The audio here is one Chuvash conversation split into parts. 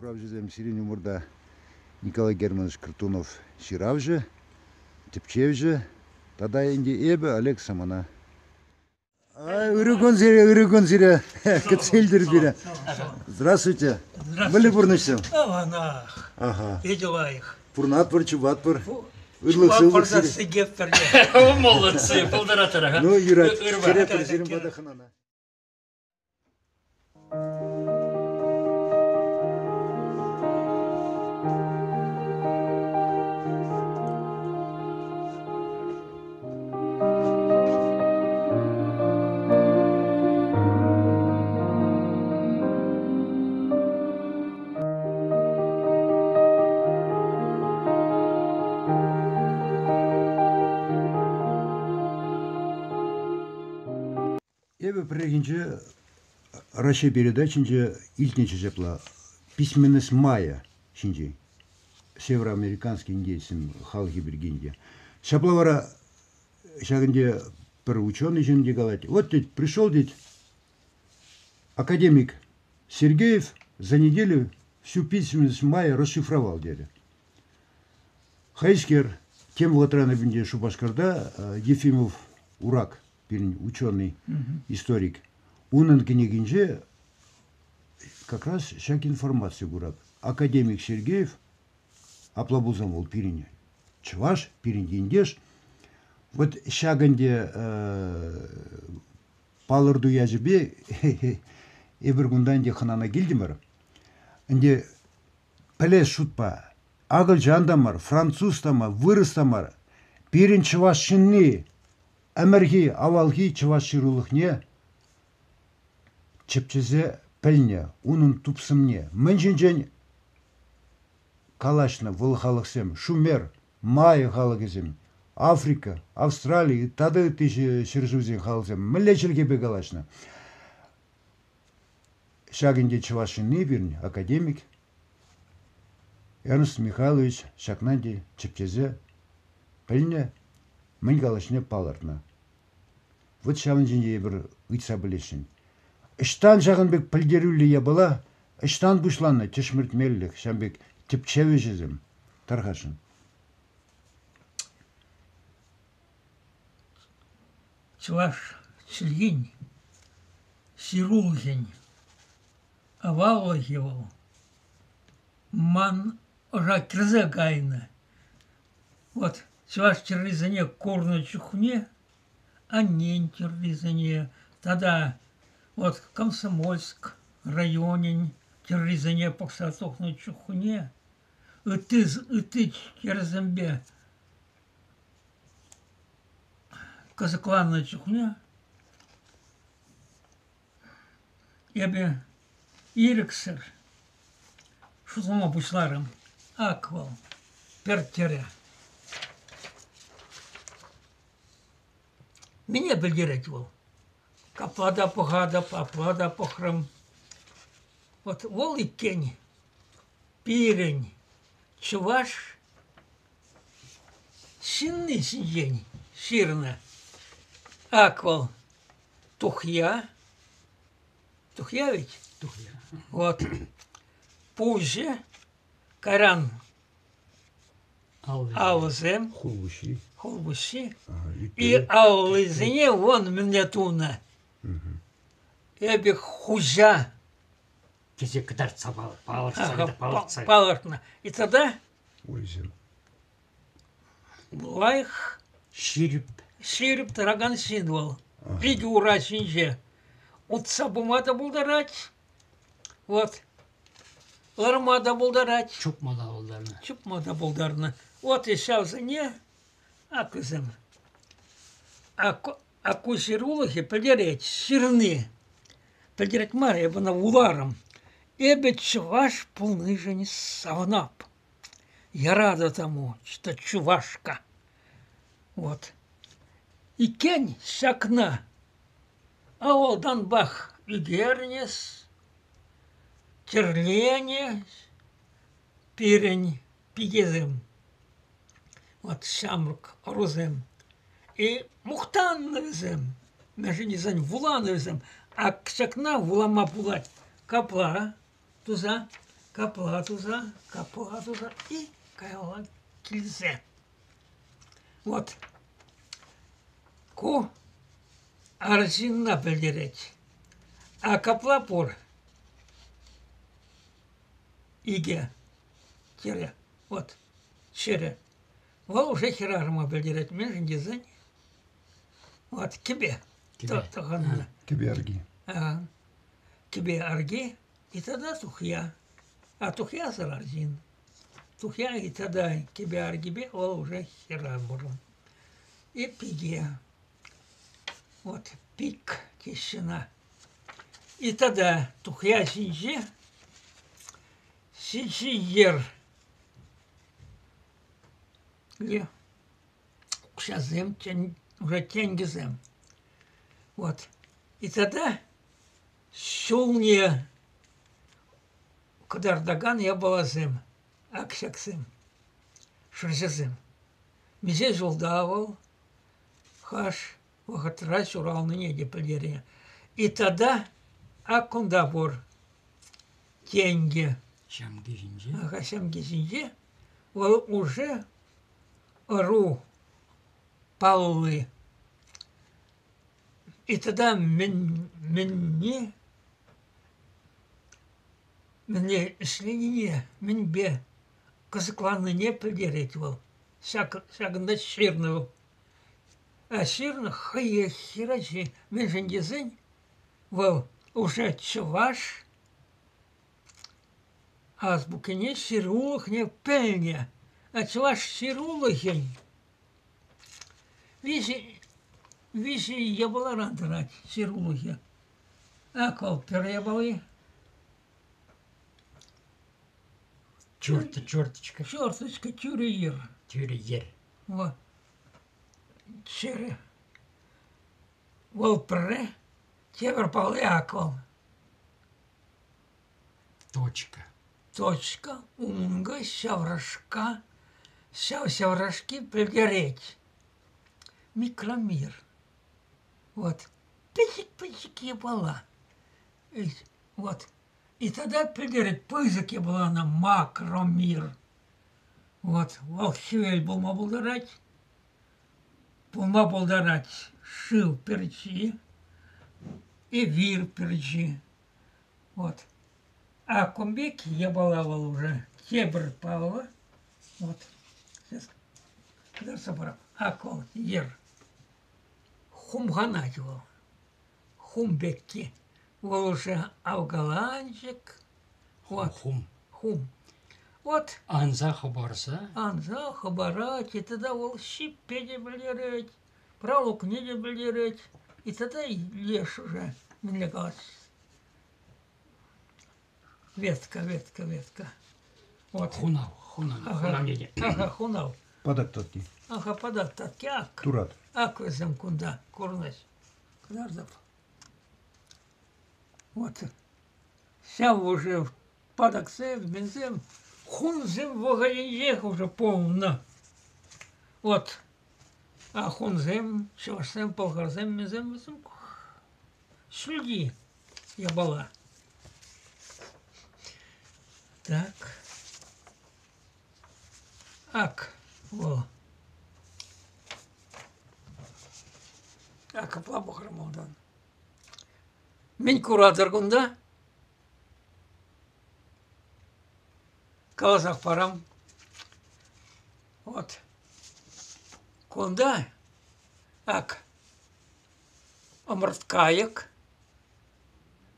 Куравҫӑсем сирӗн умӑрта Николай Германович Кртунов ҫыравҫӑ, тӗпчевҫӗ тата ӗнтӗ эпӗ, Олег Самана. Ырӑ кун сире, ырӑ кун сире. Кӗтсе илтӗр пире. Здравствуйте. Мӗнле пурнӑҫсем? Аванах. Ага. Питӗ лайӑх. Пурнатпӑр, чупатпӑр. Ырлӑх-сывлӑх сире. сикетпӗр. Молодцы, пултаратӑр. Ну, юрать. Кӗретпӗр сирӗн пата хӑнана. Эпӗ пӗррехинче Раҫҫей передачинче илтнӗччӗ ҫапла «Письменность мая» ҫинчен. Североамериканский индейцсен халӑхӗ пирки ӗнтӗ. Ҫапла вара ҫакӑнте пӗр ученый ҫын те калать: вот, тет, пришел, тет, академик Сергеев за неделю всю письменность мая расшифровал, терӗ. Хайскер тем вӑхӑтран ӗнтӗ Шупашкарта Ефимов Урак пирӗн ученый, историк, унӑн кӗнекинче как раз ҫак информаци курап. Академик Сергеев, апла пулсан вӑл пирӗн чӑваш, пирӗн ентеш, вот ҫак ӗнтӗ палӑрту ячӗпе эпир кунта ӗнтӗ хӑнана килтӗмӗр. Ӗнтӗ пӗлес шутпа, акӑлчан та мар, француз та мар, вырӑс та мар, пирӗн чӑваш ҫынни ӗмӗрхи авалхи чӑваш ҫырулӑхне чӗпчесе пӗлнӗ, унӑн тупсӑмне. Мӗн ҫинчен калаҫнӑ вӑл халӑхсем? Шумер, майя халӑхӗсем, Африка, Австрали тата ытти ҫӗршывсен халӑхсем мӗнле чӗлхепе калаҫнӑ? Ҫак ӗнтӗ чӑваш ҫынни пирӗн академик Эрнст Михайлович ҫакна ӗнтӗ чӗпчесе пӗлнӗ, мӗн калаҫнине палӑртнӑ. Вӑт ҫавӑн ҫинчен эпир ыйтса пӗлесшӗн. Ӑҫтан ҫакӑн пек пӗлтерӳллӗ япала, ӑҫтан пуҫланнӑ тӗшмӗртмеллӗх ҫавӑн пек тӗпчев ӗҫӗсем? Тархасшӑн. Чӑваш чӗлхин ҫырулӑхӗн аваллӑхӗ вӑл ман ӑша кӗрсе кайнӑ. Вот чӑваш тӗррисене курнӑ чухне аннен тӗррисене тата вот Комсомольск районӗн тӗррисене пӑхса тухнӑ чухне ытти ытти хӗрсемпе кӑсӑкланнӑ чухне эпӗ ирӗксӗр шутлама пуҫларӑм. Ак вӑл пӗр тӗрӗ. Мӗне пӗлтерет вӑл? Капла та пӑхатӑп, апла та пӑхрӑм. Вот вӑл иккен пирӗн чӑваш ҫынни ҫинчен ҫырнӑ. Ак вӑл тухья. Тухья ведь? Тухья. Вот. Пуҫӗ, кайран алӑсем. Хулпуҫҫи. Хулпуҫҫи. И аллисене вон мӗнле тунӑ. Эпӗ хуҫа. Тесе кӑтартса палӑртса палӑртса. Палӑртнӑ. И тогда Урисем. Лайӑх. Ҫирӗп. Ҫирӗп тӑракан ҫын вӑл. Икӗ ура ҫинче утса пыма та пултарать. Вот. Ларма та пултарать. Чупма та пултарнӑ. Чупма та пултарнӑ. Вот и ҫавсене ак вӗсем. А ку ҫырулӑхӗ пӗлтерет, ҫырни. Пӗлтерет мар, эп ӑна вуларӑм. Эпӗ чӑваш пулнишӗн савӑнап. Я рада тому, что чувашка. Вот. Иккен ҫакна авалтанпах ӳкернӗ, тӗрленӗ пирӗн пикесем, вот ҫамрӑк ӑрусем. И мухтаннӑ вӗсем, мӗншӗн тесен вуланӑ вӗсем. А ҫакна вулама пулать капла туса. Капла туса, капла туса и каялла килсе. Вот. Ку арҫынна пӗлтерет. А капла пур икӗ тире. Вот чӗрӗ. Вӑл уже хӗрарӑма пӗлтерет. Мӗншӗн тесен вот кӗпе тӑхӑннӑ. Кӗпе арки. Кӗпе арки и тата тухья. А тухьясӑр арҫын. Тухья и тата кӗпе аркипе вӑл уже хӗрарӑм. И пике. Вот пик теҫҫӗ ӑна. И тата тухья ҫинче ҫичӗ йӗр. Укҫасем, уже тенкӗсем. Вот. И тата ҫулне кӑтартакан япаласем, ак ҫаксем, шӑрҫасем. Миҫе ҫулта вӑл, хаш вӑхӑтра ҫуралнине те пӗлтернӗ. И тата ак кунта пур тенкӗ. Ҫамки ҫинче? Ага, ҫамки ҫинче вӑл уже ӑру палли. И тата мӗнне мӗнле ӗҫленине, мӗнпе кӑсӑкланнине пӗлтерет вӑл. Ҫакӑнта ҫырнӑ вӑл. А ҫырнӑ хӑех хӗрачи. Мӗншӗн тесен вӑл уже чӑваш азбукине, ҫырулӑхне пӗлнӗ. А чӑваш ҫырулӑхӗн виҫӗ япаларан тӑрать ҫырулӑхӗ. Ак вӑл пӗр япали. Черточка. Черточка, тӳрӗ йӗр. Тӳрӗ йӗр. Во. Чӗрӗ. Вӑл пӗрре, тепӗр палли ак вӑл. Точка. Точка, ункӑ, ҫаврашка. Ҫав ҫаврашки пӗлтерет. Микромир. Вот. Пӗчӗк-пӗчӗк япала. Вот. И тогда пӗлтерет пысӑк япалана макромир. Вот. Вӑл хӗвел пулма пултарать. Пулма пултарать шыв пӗрчи, эвир пӗрчи. Вот. А кун пек япала вӑл уже тепӗр паллӑ. Вот. Сейчас кӑтартса парам. Ак вӑл йӗр. Хумханать вӑл. Хум пекки. Вӑл уже авкаланчӑк. Вот. Хум. Хум. Вот. Анса хӑпарса. Анса хӑпарать, и тогда вӑл ҫиппе те пӗлтерет, пралукне те пӗлтерет, и тогда леш уже, мӗнле калас, ветка, ветка, ветка. Вот. Хунав, хунав, хунав тете. Ага, хунав. Патак татки. Ага, патак татки, ак. Турат. Ак вӗсем кунта курӑнаҫ. Кӑтартӑп. Вот. Ҫав уже патаксем, мӗнсем, хунсем вӑхӑтӗнчех уже полнӑ. Вот. А хунсем, чӑвашсем, пӑлхарсем, мӗнсем вӗсем ҫӳлти япала. Так. Ак вӑл. Ак капла пӑхрӑм малтан. Мӗн куратӑр кунта? Каласах парам. Вот. Кунта ак ӑмӑрткайӑк.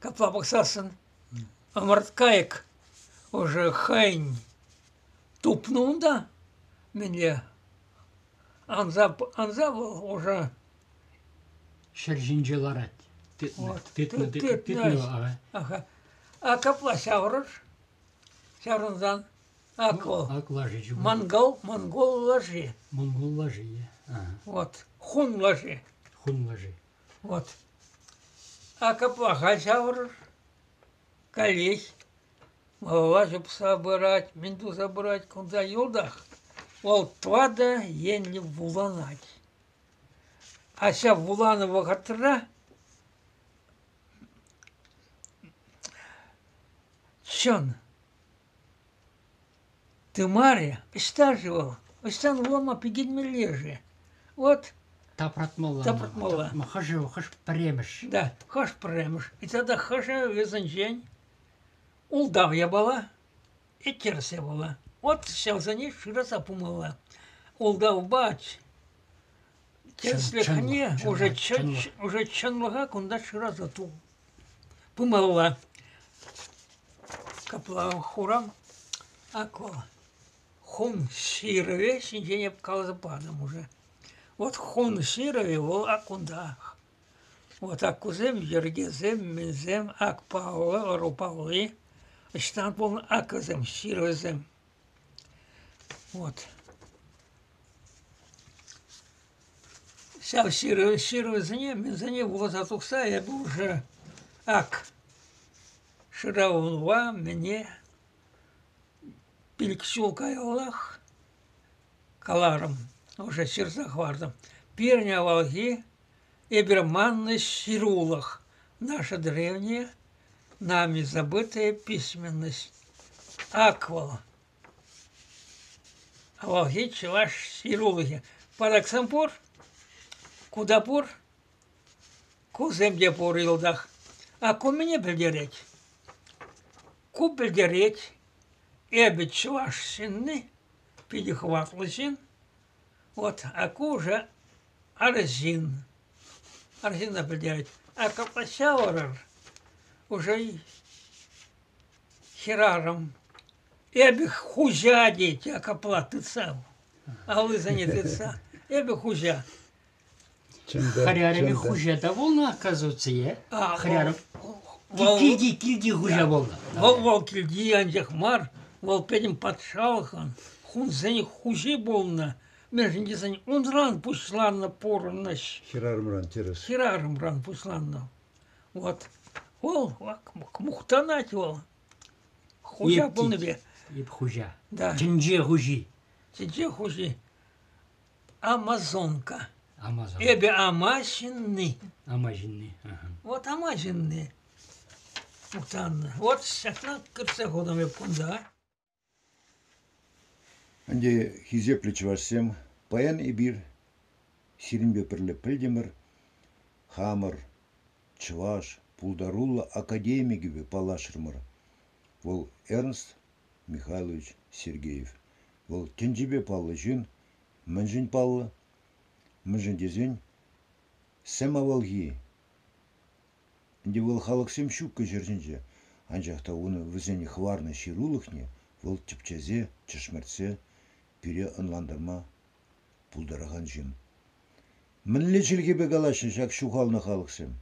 Капла пӑхсассӑн ӑмӑрткайӑк уже хӑйӗн тупнӑ унта. Мӗнле анса, анса вӑл уже Ҫӗр ҫинче ларать. Тытнӑ, тытнӑ, тытнӑ. Ага. А капла ҫаврӑш, ҫаврӑнсан ак вӑл. Ак лаши чупать. Монгол, монгол лаши. Монгол лаши, ага. Вот, хун лаши. Хун лаши. Вот. А капла ҫаврӑш, каллех малалла чупса пырать, мӗн туса пырать, кунта йӑлтах. Вӑл тӑватӑ енлӗ вуланать. А ҫав вуланӑ вӑхӑтра чӑн. Тымарӗ ӑҫта-ши вӑл? Ӑҫтан вулама пикенмелле-ши? Вот Тапратмалла. Тапратмалла. Хӑшӗ хӑш пӗрремӗш? Да, хӑш пӗрремӗш. И тата хӑшӗ вӗсенчен ултав япала, тӗрӗс япала. Вот ҫавсене шыраса пымалла. Ултавпа тӗрӗслӗхне уже уже чӑнлӑха кунта шыраса пымалла. Капла хурам ак вӑл хум ҫырӑвӗ ҫинчен эп каласа патӑм уже. Вот хун ҫырӑвӗ вӑл ак кунтах. Вот ак кусем йӗркесем, мӗнсем, ак паллӑ, ӑру палли. Ӑҫтан пулнӑ ак вӗсем, ҫырӑвӗсем. Вот. Ҫав ҫырӑвӗсене, мӗнсене вуласа тухса эпӗ уже ак шыравлӑва мӗне 5 ҫул каяллах каларӑм, уже ҫырса хӑвартӑм. Пирӗн авалхи эпир маннӑ ҫырулӑх, наша древняя, нами забытая письменность. Ак вӑл авалхи чӑваш ҫырулӑхӗ. Патаксем пур, куда пур, кусем те пур йӑлтах. А ку мӗне пӗлтерет? Ку пӗлтерет, эпӗ чӑваш ҫынни, питӗ хӑватлӑ ҫын. Вот, а ку уже арҫын. Арҫынна пӗлтерет. А капла ҫавӑрӑр уже хӗрарӑм. Эпӗ хуҫа тет, а капла тытса, аллисене тытса. Эпӗ хуҫа. Хӗрарӑмӗ хуҫа та пулнӑ, оказывается, е? Хӗрарӑм килти килти хуҫа пулнӑ. Вӑл вӑл килти анчах мар, вӑл пӗтӗм патшалӑхӑн хунсен хуҫи пулнӑ. Мӗншӗн тесен унран пуҫланнӑ пурнӑҫ. Хӗрарӑмран тӗрӗс. Хӗрарӑмран пуҫланнӑ. Вот. Вӑл мухтанать вӑл. Хуҫа пулнипе. Эп хуҫа. Да. Тӗнче хуҫи. Тӗнче хуҫи. Амазонка. Амазон. Эпӗ ама ҫынни. Ама ҫынни. Вот ама ҫынни. Мухтаннӑ. Вот ҫакна кӗртсе хутӑм эп кунта. Ӗнтӗ хисеплӗ чӑвашсем, паян эпир сирӗнпе пӗрле пӗлтӗмӗр хамӑр чӑваш пултаруллӑ академикӗпе паллашрӑмӑр. Вӑл Эрнст Михайлович Сергеев. Вӑл тӗнчипе паллӑ ҫын. Мӗншӗн паллӑ? Мӗншӗн тесен сӗм авалхи ӗнтӗ вӑл халӑхсем ҫуккӑ ҫӗр ҫинче, анчах та унӑн вӗсен хӑварнӑ ҫырулӑхне вӑл тӗпчесе, тӗшмӗртсе пире ӑнлантарма пултаракан ҫын. Мӗнле чӗлхепе калаҫнӑ ҫак ҫухалнӑ халӑхсем?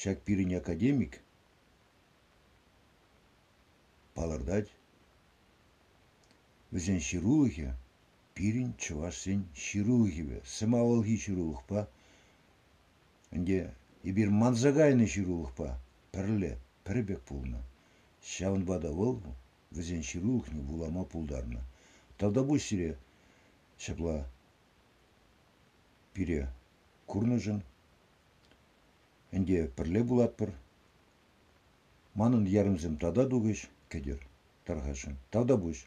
Ҫак пирӗн академик палӑртать. Вӗсен ҫырулӑхӗ пирӗн чӑвашсен ҫырулӑхӗпе, сӗм авалхи ҫырулӑхпа, ӗнтӗ эпир манса кайнӑ ҫырулӑхпа пӗрле пӗр пек пулнӑ. Ҫавӑнпа та вӑл вӗсен ҫырулӑхне вулама пултарнӑ. Тавтапуҫ сире ҫапла пире курнӑшӑн. Ӗнтӗ пӗрле пулатпӑр. Манӑн ярӑмсем тата тухӗҫ, кӗтӗр, тархасшӑн. Тавтапуҫ.